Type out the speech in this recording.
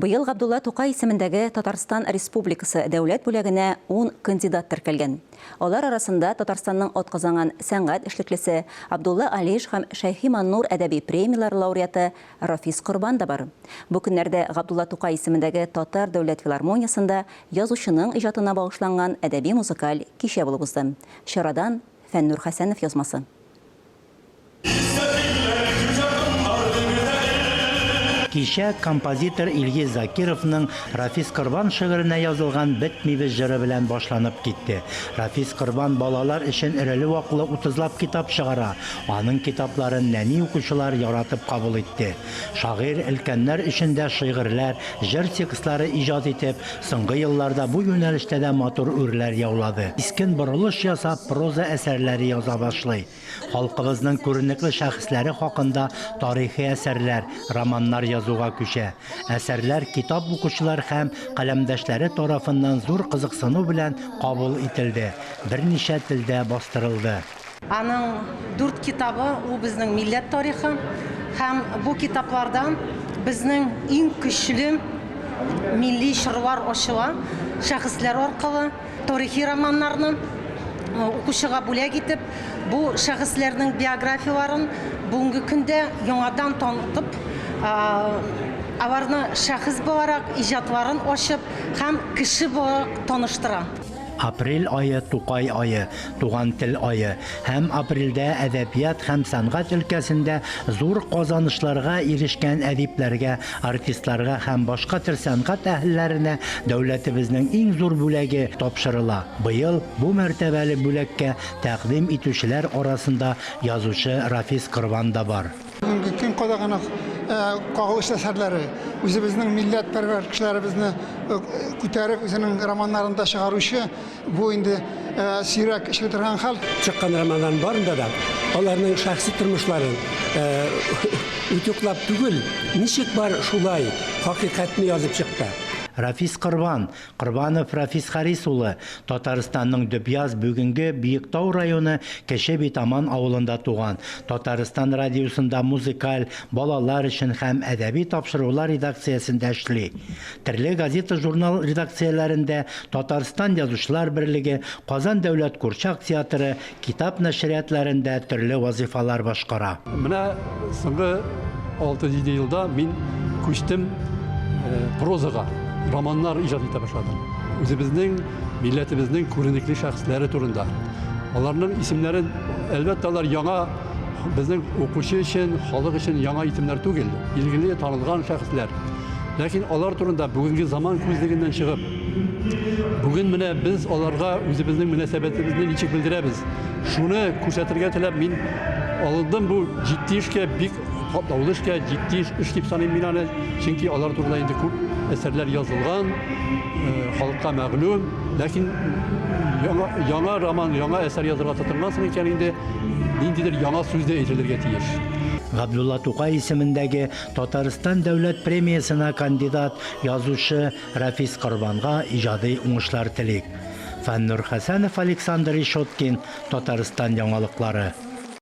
Быел Габдулла Тукай исемендәге Татарстан Республикасы Дәүләт бүләгенә ун кандидат теркәлгән. Алар арасында Татарстанның атказанган сәнгать эшлеклесе Абдулла Алиш һәм Шәйхи Маннур әдәби премияләре лауреаты Рафис Корбан да бар. Бу көннәрдә Габдулла Тукай исемендәге Татар дәүләт филармониясендә язучының иҗатына багышланган әдәби-музыкаль кичә булып узды. Чарадан Фәннур Хәсәнов язмасы. Кичә композитор Илгиз Закировның Рафис Корбан шигыренә язылган Бетмибез җыры белән башланып китте. Рафис Корбан балалар өчен эреле-ваклы утызлап китап чыгара. Аның китапларын нәни укучылар яратып кабул итте. Шагыйрь өлкәннәр өчен дә шигырьләр, җыр текстлары иҗат итеп, соңгы елларда бу юнәлештә дә матур үрләр яулады. Кискен борылыш ясап, проза әсәрләре яза башлый. Халкыбызның күренекле шәхесләре хакында тарихи әсәрләр, романнар язуга күчә. Әсәрләр китап укучылар һәм каләмдәшләре тарафыннан зур кызыксыну белән кабул ителде, берничә телдә бастырылды. Аның дүрт китабы, ул безнең милләт тарихы. Һәм бу китапларда безнең иң көчле милли чорлар ачыла, шәхесләр аркылы. Тарихи романнарны укучыга бүләк итеп, бу шәхесләрнең биографияләрен бүгенге көндә яңадан танытып, аларны шәхес буларак, иҗатларын ачып һәм кеше буларак таныштыра. Апрель ае, Тукай ае, Туган тел ае һәм апрельдә әдәбият һәм сәнгать өлкәсендә зур казанышларга ирешкән әдипләргә, артистларга һәм башка төр сәнгать әһелләренә дәүләтебезнең иң зур бүләге тапшырыла. Быел бу мәртәбәле бүләккә тәкъдим итүчеләр арасында язучы Рафис Корбан да бар. Бүгенге көн кадагына кагылышлы әсәрләре, үзебезнең милләтпәрвәр кешеләребезне күтәреп, үзенең романнарында чыгаручы, бу инде сирәк очрый торган хәл. Чыккан романнарның барында да аларның шәхси тормышларын утюглап түгел, ничек бар шулай хакыйкатьне язып чыкты. Рафис Корбан, Корбанов Рафис Харис улы, Татарстанның Дөбъяз, бүгенге Биектау районы Кече Битаман авылында туган. Татарстан радиосында музыкаль, балалар өчен һәм әдәби тапшырулар редакциясендә эшли. Терле газета-журнал редакцияләрендә, Татарстан Язучылар берлеге, Казан дәүләт курчак театры, китап нәшриятларында төрле вазыйфалар башкара. Менә соңгы алты-җиде елда мин күчтем прозага, романнар иҗат итә башладым. Үзебезнең милләтебезнең күренекле шәхесләре турында. Аларның исемнәрен, әлбәттә, алар яңа безнең укучы өчен, халык өчен яңа исемнәр түгел, билгеле, танылган шәхесләр. Ләкин алар турында бүгенге заман күзлегеннән чыгып, бүген менә без аларга үзебезнең мөнәсәбәтебезне ничек белдерәбез, шуны күрсәтергә теләп мин алындым бу җитди эшкә, бик катлаулы эшкә, җитди эш дип саныйм мин аны, чөнки алар турында инде күп әсәрләр язылган, халыкка мәгълүм, ләкин яңа, яңа роман, яңа әсәр язырга тотынгансың икән инде, ниндидер яңа сүз дә әйтелергә тиеш. Габдулла Тукай исемендәге Татарстан дәүләт премиясенә кандидат, язучы Рафис Корбанга иҗади уңышлар телик. Фәннур Хәсәнов, Александр Ишоткин, Татарстан яңалыклары.